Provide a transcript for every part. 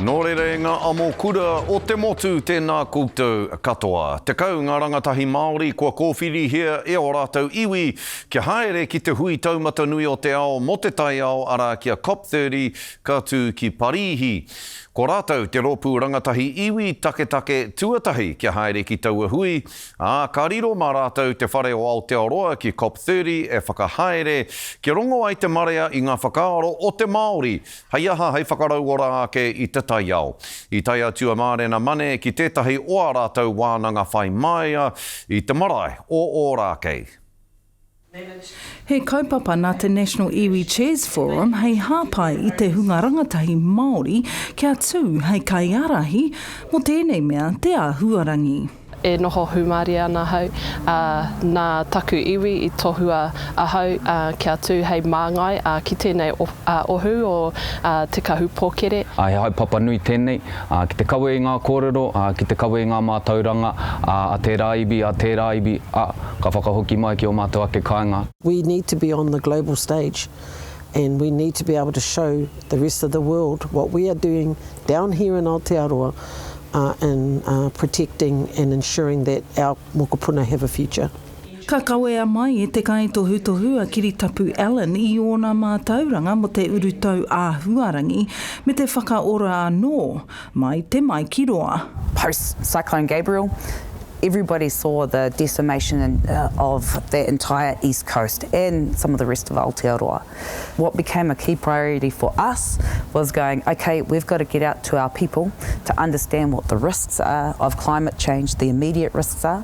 Nō reira e ngā amokura o te motu tēnā koutou katoa. 10 ngā rangatahi Māori kua kōwhirihia e ō rātou iwi kia haere ki te hui taumata nui o te ao mō te taiao arā ki a Cop 30 ka tū ki Parīhi. Ko rātou te rōpū rangatahi iwi taketake tuatahi kia haere ki taua hui, ā, ka riro mā rātou te whare o Aotearoa ki Cop 30 e whakahaere kia rongo ai te marea i ngā whakaaro o te Māori Hei aha hei whakarauora ake i te taiao. I tae atu a Mārena Mane ki tētahi o ā rātou wānanga whai māia i te marae o Ōrākei. He kaupapa nā te National Iwi Chairs Forum hei hāpai i te hunga rangatahi Māori kia tū hei kaiārahi mō tēnei mea te āhuarangi. E noho hūmārie ana ahau, ā, nā taku iwi i tohua ahau kia tū hei māngai ki tēnei ohu o Te Kahu Pōkere. He haepapa nui tēnei, ki te kawe i ngā kōrero, ki te kawe i ngā mātauranga a tērā iwi, a tērā iwi, ā, ka whakahoki mai ki ō mātou ake kāinga. We need to be on the global stage and we need to be able to show the rest of the world what we are doing down here in Aotearoa in protecting and ensuring that our mokopuna have a future. Ka kawea mai e te kaitohutohu a Kiritapu Allan i ōna mātauranga mō te urutau āhuarangi me te whakaora anō mai te Maikiroa. Post Cyclone Gabriel, everybody saw the decimation of the entire east coast and some of the rest of Aotearoa. What became a key priority for us was going, okay, we've got to get out to our people to understand what the risks are of climate change, the immediate risks are,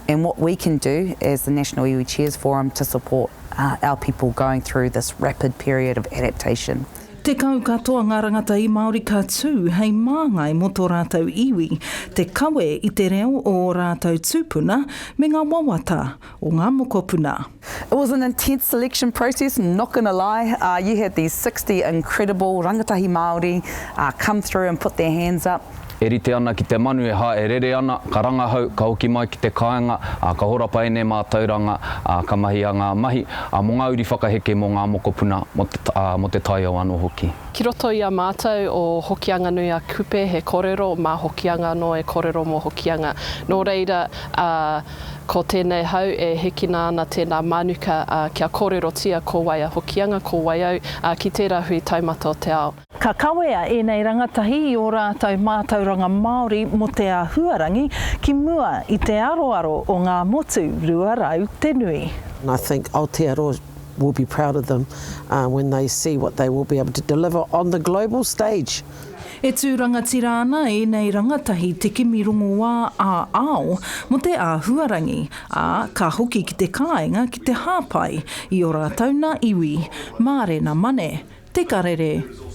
and what we can do as the National Iwi Chairs Forum to support uh, our people going through this rapid period of adaptation. 10 katoa ngā rangatahi Māori ka tū hei māngai mō tō rātou iwi, te kawe i te reo o ō rātou tūpuna me ngā wawata o ngā mokopuna. It was an intense selection process, not gonna lie. Uh, you had these 60 incredible rangatahi Māori uh, come through and put their hands up. E rite ana ki te manu e haerere ana, ka rangahau, ka hoki mai ki te kāinga, ā, ka horapa ēnei mātauranga, ā, ka mahia ngā mahi, ā, mō ngā uri whakaheke, mō ngā mokopuna, mō te, ā, mō te taiao anō hoki. Ki roto i a mātou o Hokianga nui a Kupe he korero mā Hokianga anō e korero mō Hokianga. Nō reira, ā, ko tēnei hau e hikina ana tēnā mānuka, ā, kia kōrerotia ko wai a Hokianga, ko wai au, ā, ki tērā hui taumata o te ao. Ka kawea ēnei rangatahi i ō rātou mātauranga Māori mō te āhuarangi ki mua i te aroaro o ngā motu 200 te nui. And I think Aotearoa will be proud of them when they see what they will be able to deliver on the global stage. E tū rangatira ana ēnei rangatahi te kimi rongoā ā-ao mō te āhuarangi, ā, ka hoki ki te kāinga ki te hāpai i ō rātou nā iwi. Mārena Mane, Te Karere.